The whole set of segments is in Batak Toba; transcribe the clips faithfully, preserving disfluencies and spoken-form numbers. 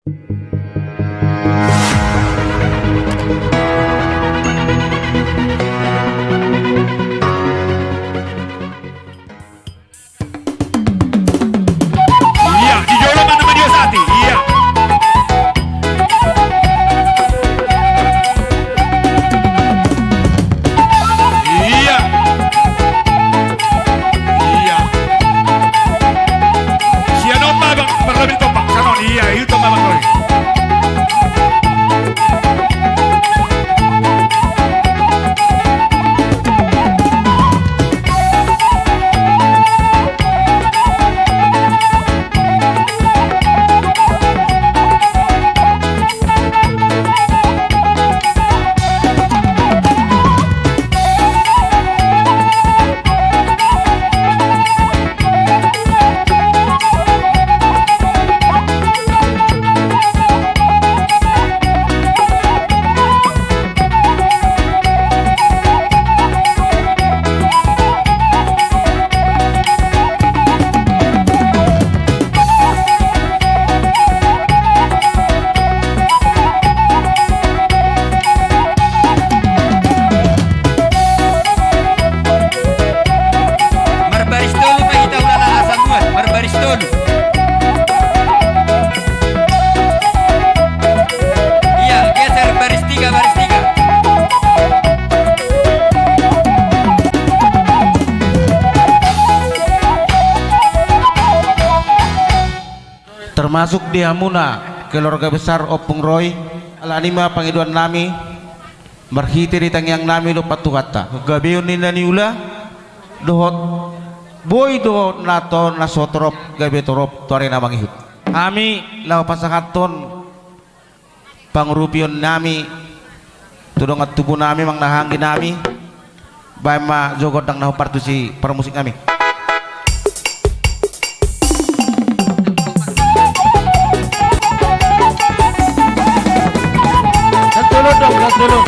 Ia, di jolo ma na madiosati, ia. Ia. Ia. Sian on ma, Bang, marlabin topak, sian on, ia, itu ma, Bang, Roy. Marbaris tolu ma hita, ulala, asa muat, marbaris tolu. Ia, geser, baris tiga, baris tiga. Termasuk di hamuna keluarga besar Ompung Roy, alani ma pangidoan nami, marhite di tangiang nami do patuhanta, gabeon ni na niula, dohot boi do na to na so torop, gabe torop tu ari na mangihut. Hami laho pasahathon pangurupion nami tu dongan tubu nami, amang na haha anggi nami. Baen ma jo gondang na hombar tu si parmusik nami. Santulun dong, santulun.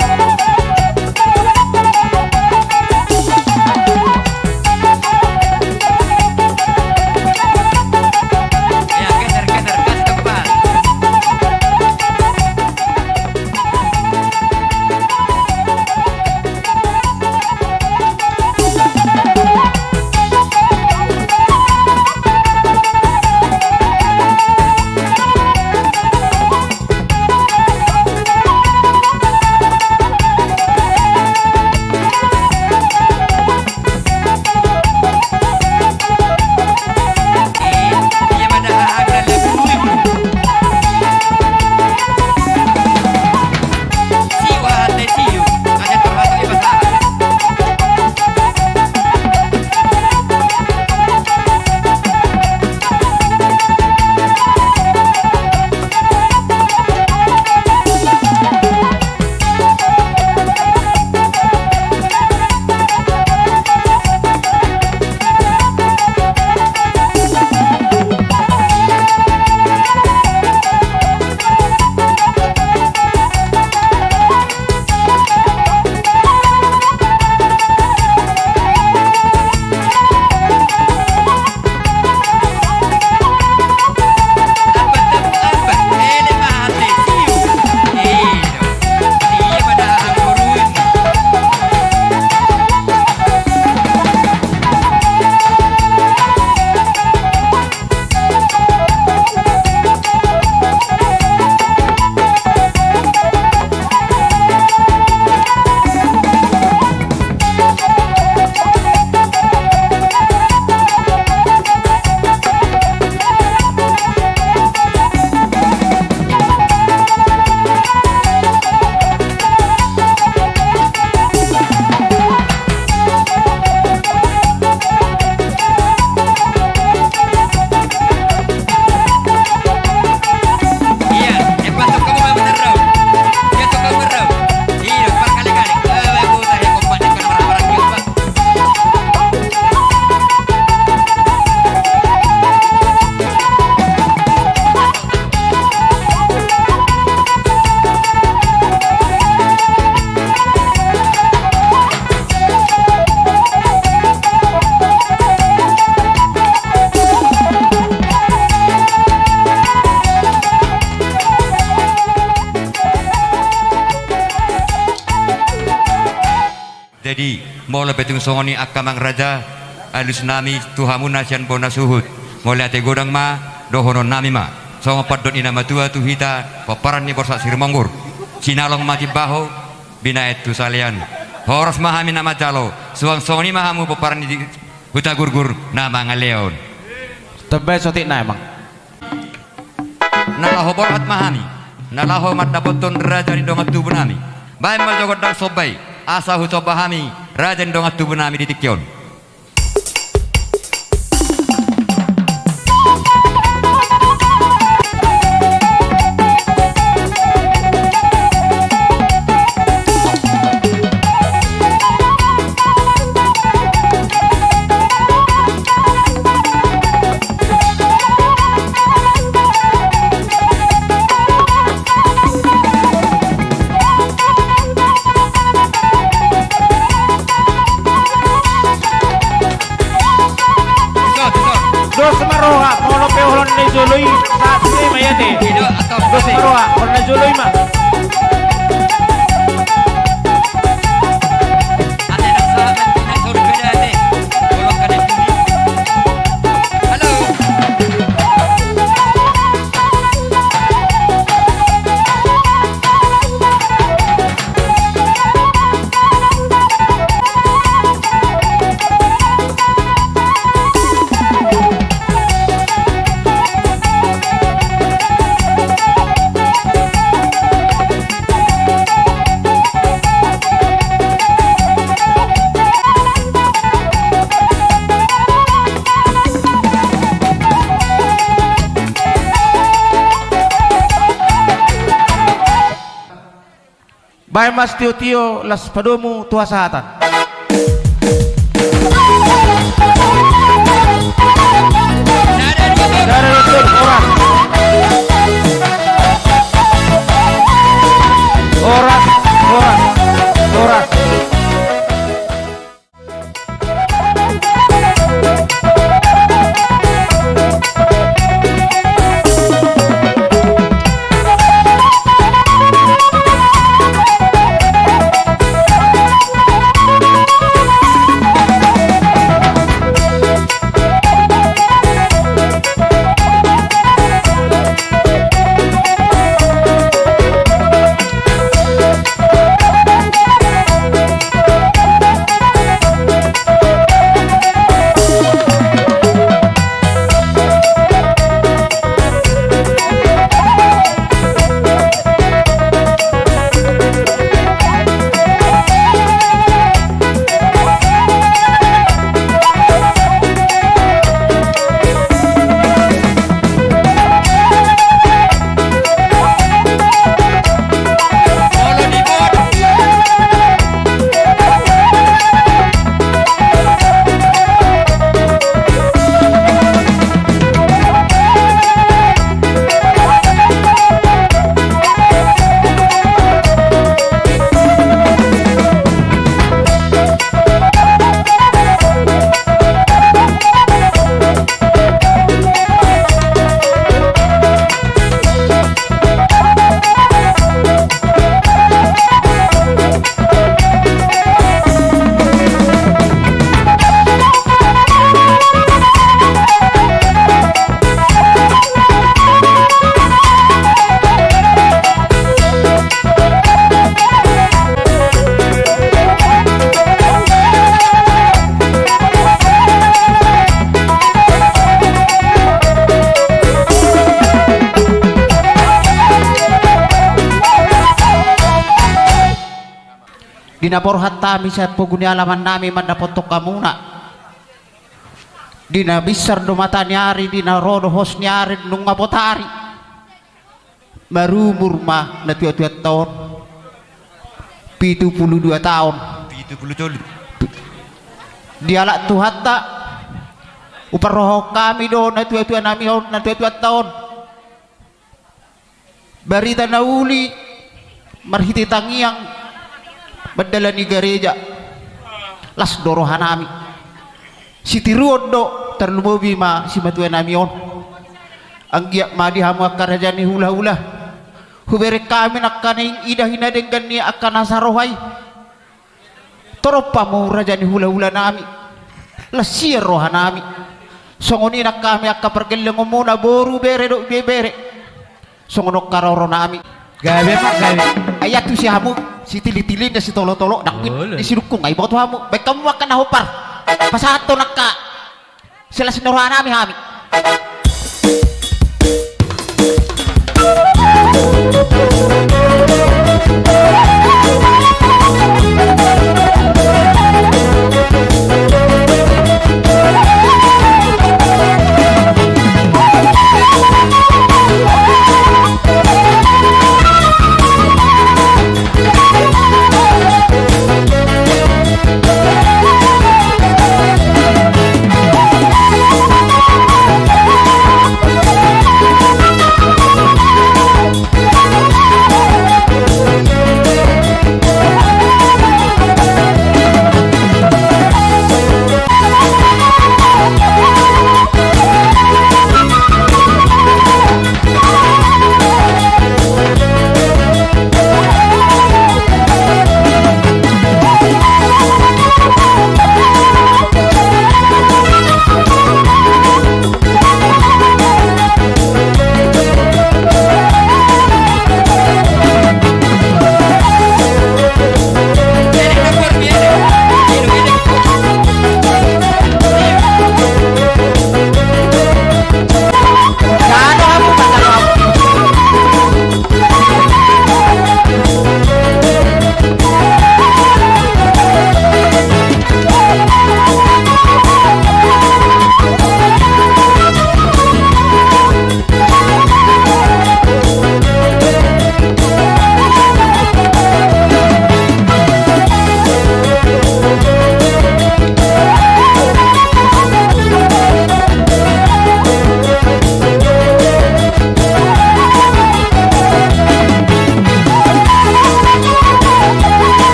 Jadi, molo pe tung songon i angka amang raja, alusnami tu hamuna sian bona suhut. Mauliate godang ma dohononnami ma. Songon pandok ni na matua tu hita, pomparan ni Borsak Sirumonggur. Sinalong ma timbaho, binahen tu salean. Horas ma hami na manjalo, suang songon i ma hamu pomparan ni Hutagurgur na mangaleon. Tamba sotik na emang. Na laho borhat ma hami, na laho mandapothon raja ni dongan tubunami. Baen ma jo gondang somba i, asa husomba hami raja ni dongan tubunami di tingki on. Dos ma roha, molo pe holan na jolo i, sahat i ma i ate. Dos ma roha, holan na jolo i ma. Baen ma sitiotio, las padomu tu hasahatan. Horas. Horas, horas, horas. Di na borhat hami sian pogu ni alaman nami mandapothon hamuna. Di na binsar do mata ni ari, di na ro do hos ni ari, nunga botari. Marumur ma na tuatuanta on. Pitu pulu dua taon. Pitu pulu tolu. Dialap Tuhanta, huparrohahon hami do na tuatuanami on, na tuatuanta on. Barita na uli marhite tangiang mandalani gareja. Las do rohanami. Sitiruon do, tarlumobi ma simatuanami on. Anggiat ma di hamu angka raja ni hulahula, hubereng hami nangkaning ida hinadenggan ni angka na saroha i. Torop hamu raja ni hula-hula nami, las sian roha nami. Songon i nang hami angka pargellengonmuna, boru, bere dohot ibebere. Songon on haroro nami. Gabe ma gabe. Ai antusi hamu, sitili-tili na sitolo-tolo, ndang pin. Olo. Di sidungkung, ai boto hamu. Baen hamu angka na hombar. Pasahat do nang ha. Silas ni roha nami hami.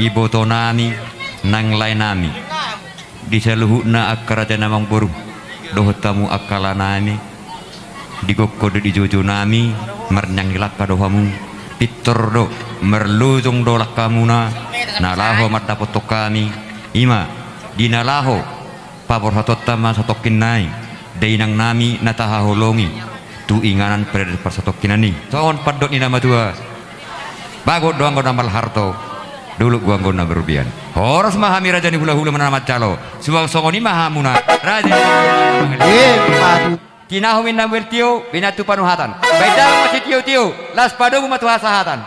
Iboto nami, nang lae nami, di saluhutna angka raja na mamboru, dohot hamu angka lae nami, di gokhon dohot di joujou nami, marniang ni langka do hamu, pintor do, marlojong do langkamuna, na laho mandapothon hami, i ma, di na laho, paborhatonta ma satongkin nai, dainang nami na tahaholongi, tu inganan parsatongkinan i. Songon pandok ni na matua, bagot do anggo na marharto, dolok do anggo na marrobean. Horas ma hami raja ni hula-hula na manjalo, suang songon i ma hamuna, raja ni hula-hula. Tinahu ma inna muel tio, pinantu panuhatan. Baen damang ma sitio-tio, laos padomu ma tu hasahatan.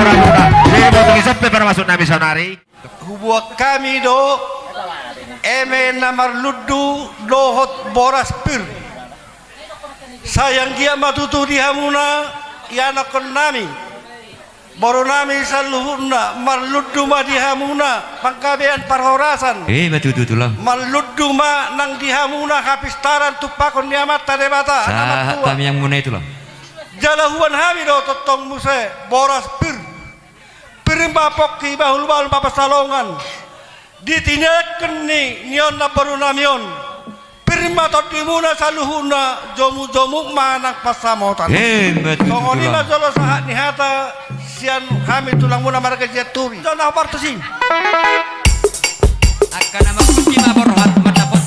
Ima tutu, ise pe parmasuk nami saonari. Huboan hami do eme na marlundu dohot boras pir. Sai anggiat ma tutu di hamuna, ianakkon nami, boru nami saluhutna, marlundu ma di hamuna panggabean parhorasan. Ima tutu, Tulang. Marlundu ma nang di hamuna hapistaran tumpahon ni Amanta Debata na martua. Sahat hami hamuna i, Tulang. Jala huboan hami do tongtong muse boras pir. Pir ma pongki, bahulbahul ma pansalongan di tinengken ni on namboru nami on. Pir ma tondimuna saluhutna, jomukjomuk ma nang pansamotan. Ima tutu, Tulang. Songon i ma jolo sahat ni hata sian hami tulangmuna marga Sianturi. Jolo na hupartusi. Angka na mangkunci ma borhat mandapot.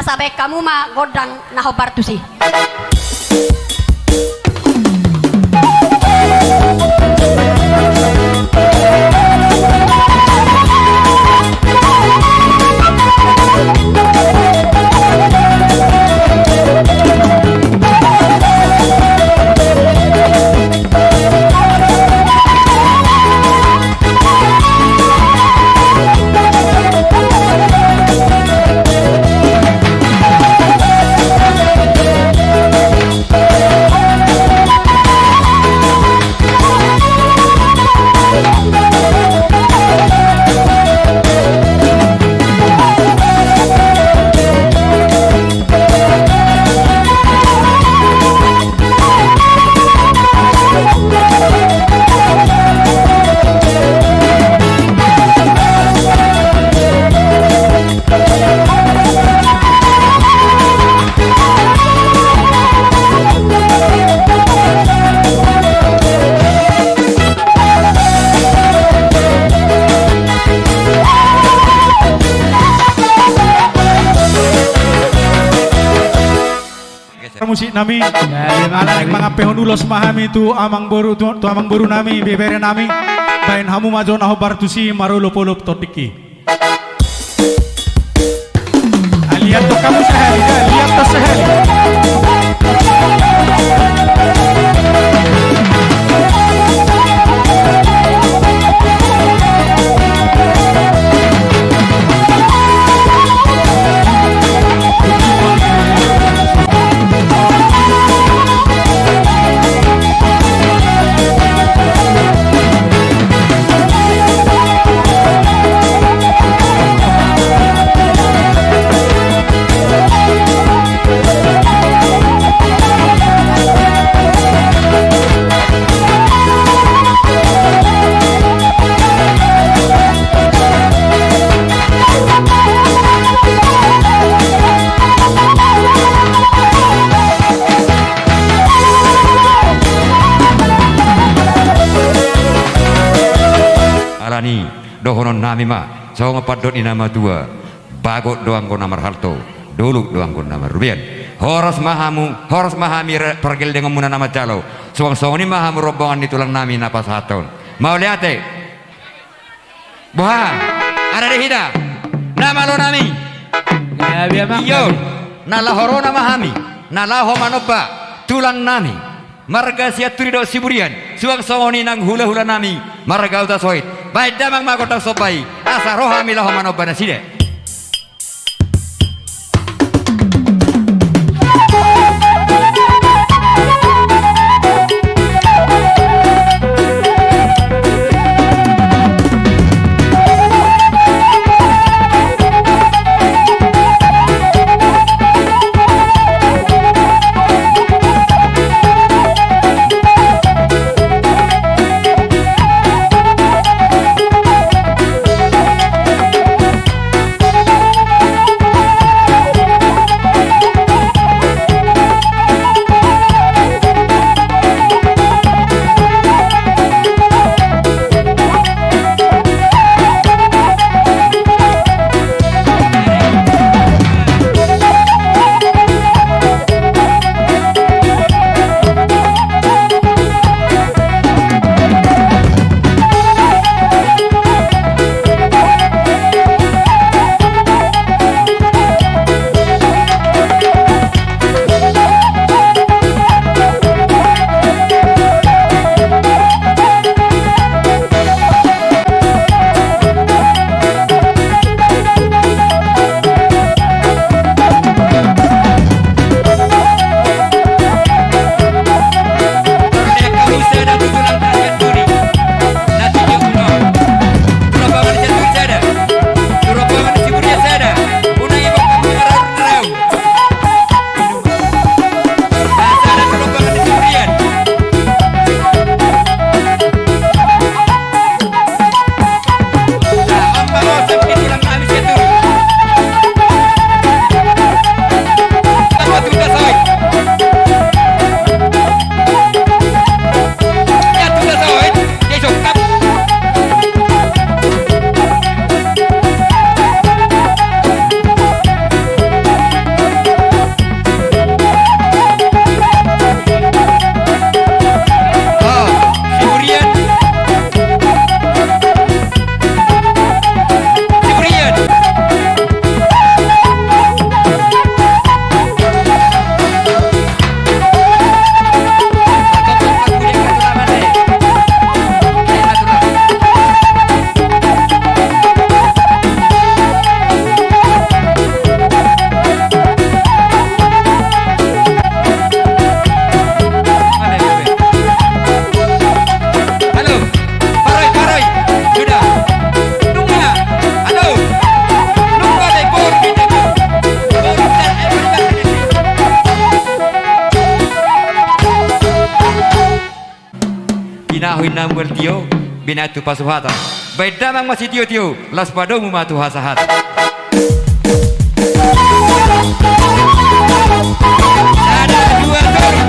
Asa baen hamu ma gondang na hombar tusi. Musik nami. Ala naeng mangampehon ulos ma hami tu amangboru, tu, tu amangboru nami, bebere nami. Baen hamu ma jo na hombar tusi marolopolop tondingki. Lihat tu hamu sahali, ya, lihat tu sahali. Alani dohonon nami ma songon pandok ni na matua. Bagot do anggo na marhalto, dolok do anggo na marrobean. Horas ma hamu, horas ma hami pargellengonmuna na manjalo. Suang songon i ma hamu rombongan ni tulang nami na pasahathon. Mauliate. Boha? Ada di hita. Na malo nami. Iyo. Na laho ro nama hami. Na laho manomba tulang nami. Marga Sianturi dohot Siburian, suang songon i nang hulahula nami marga Hutasoit. Baen damang ma gondang somba i, asa ro hami laho manomba nasida. Nahu inna mual tio, binahen tu pasuhatan. Baen damang ma sitiotio, laos padomu ma tu hasahatan. Sada, dua, tolu.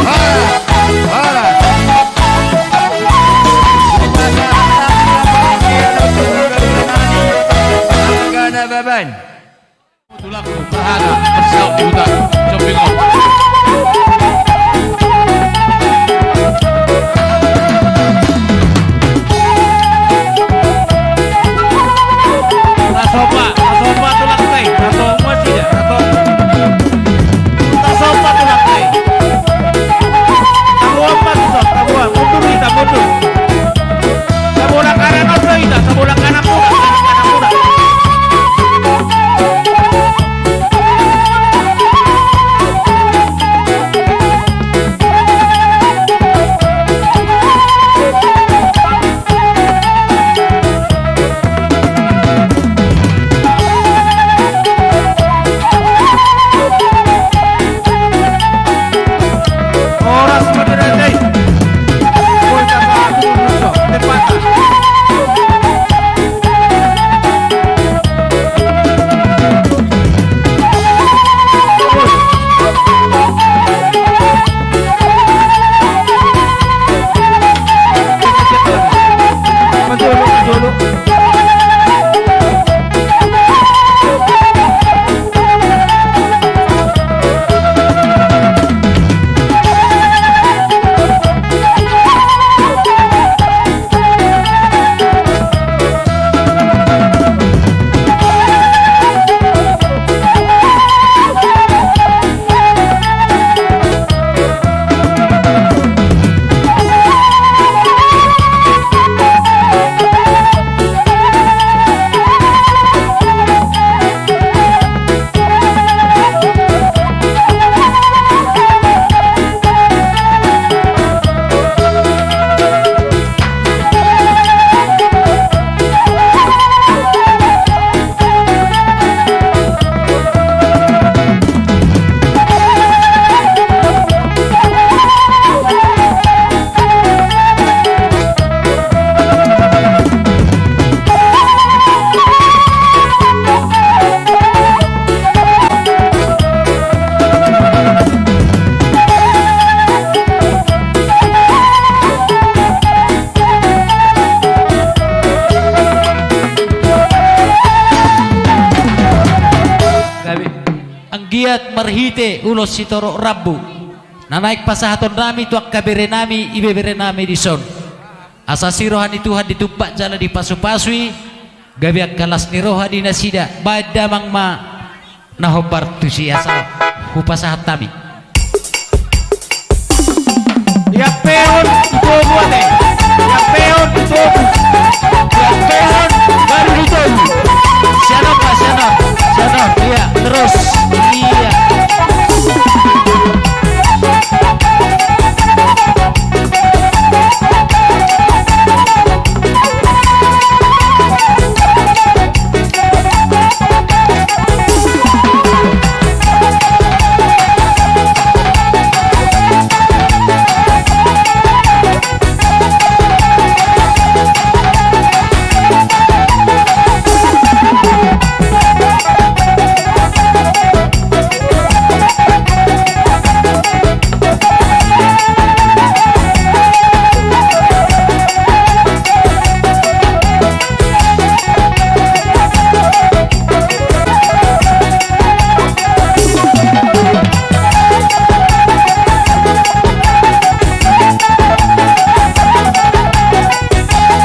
Horas, horas, horas. Baen. Tulangku, marhaha, marsaut di huta, sombing on. Tasomba, tasomba tulang nai, tasomba sida, tasomba. Tasomba tulang nai. Taboan ma tuson, taboan, mundur hita, mundur. Sabola kanan on do hita, sabola kanan muna, kanan muna. Anggiat marhite ulos sitorop rambu na naeng pasahatonnami tu angka berenami, ibeberenami dison. Asa si roha ni Tuhan ditumpak jala dipasupasu i, gabe angka las ni roha di nasida, baen damang ma na hombar tusi asa hupasahat hami. Diampehon di togu ate. Diampehon di togu. Diampehon baru di togu. Sianon, Pak, sianon. Sianon, iya, terus. Iya.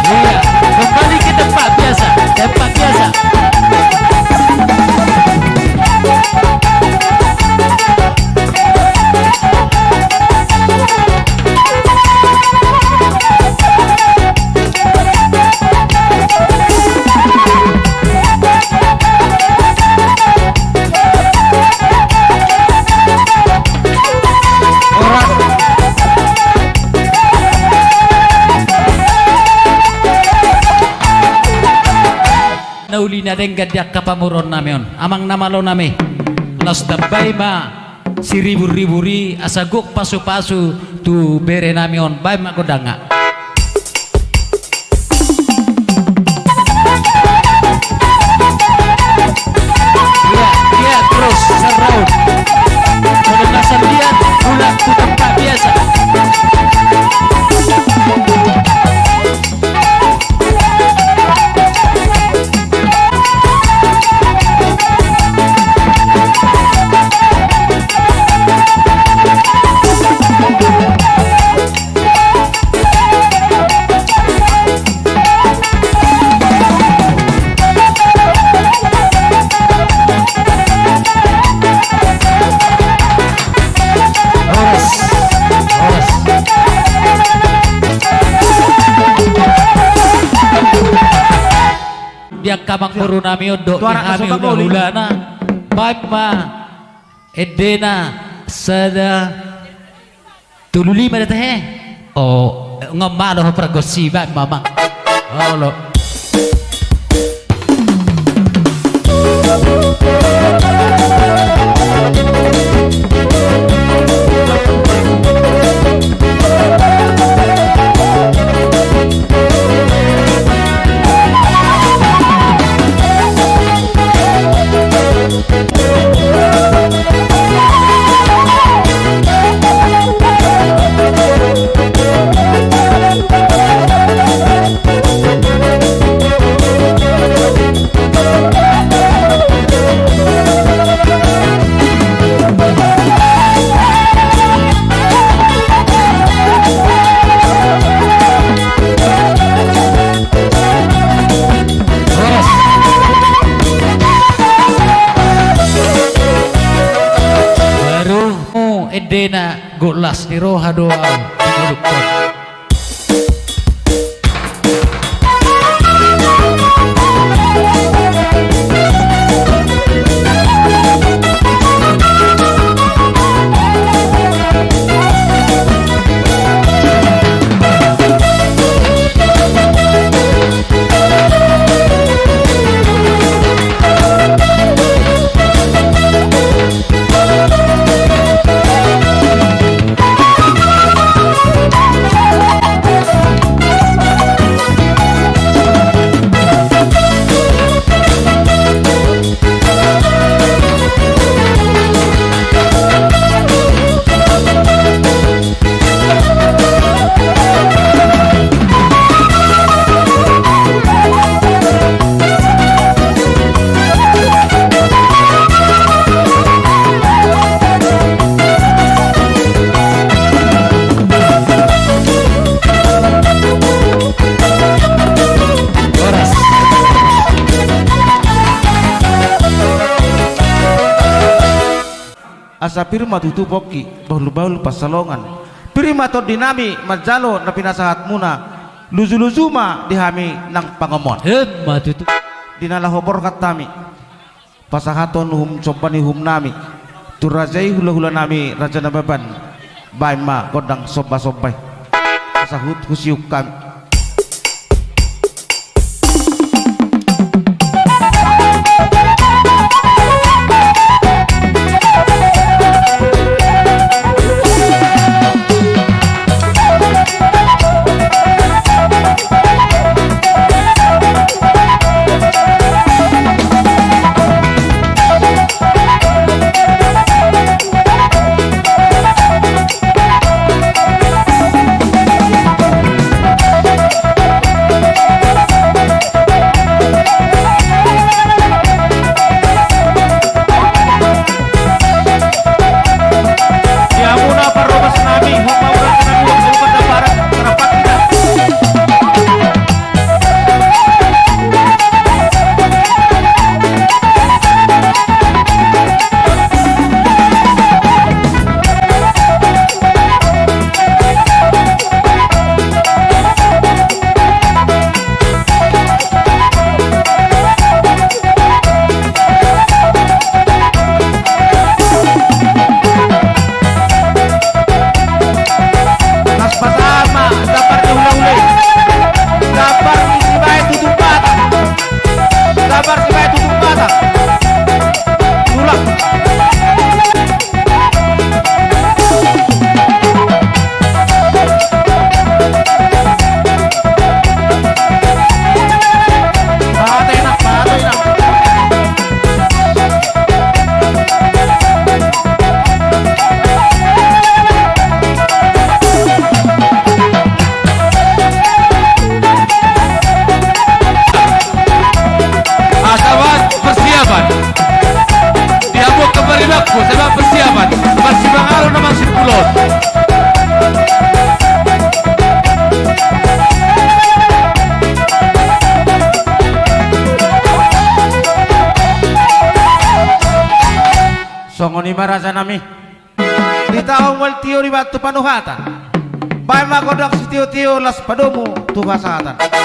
Iya, kembali ke tempat biasa, tempat biasa. Na uli na denggan di angka pamoruonnami on, amang na malonami. Laos tambai ma Siribur-ribur i asa gok pasu-pasu tu bere nami on, baen ma gondangna. Iya, iya, terus, serau. Penegasan dia, pulang ke tempat biasa. Horas. Horas. Di angka amangboru nami on dohot di hami hulahulana, baen ma endena sada tolu lima da tahe. O, nunga malo ho pargonsi, baen ma, amang. Olo. Baru mu endena, gok las ni roha do au mangolungkon. Asa pir ma tutu pongki, bahul-bahul pansalongan. Pir ma tondi nami manjalo na pinasahatmuna, luju-luju ma di hami nang pangomoan. Emma tutu. Di na laho borhat hami pasahathon uhum somba ni uhum nami tu raja i, hula-hula nami, Raja Nababan. Baen ma gondang somba-somba i. Asa huhut husiuk hami. Baraja nami. Di taon mual tio dibantu panuhatan. Baen ma gondang sitio-tio las padomu tu hasahatan.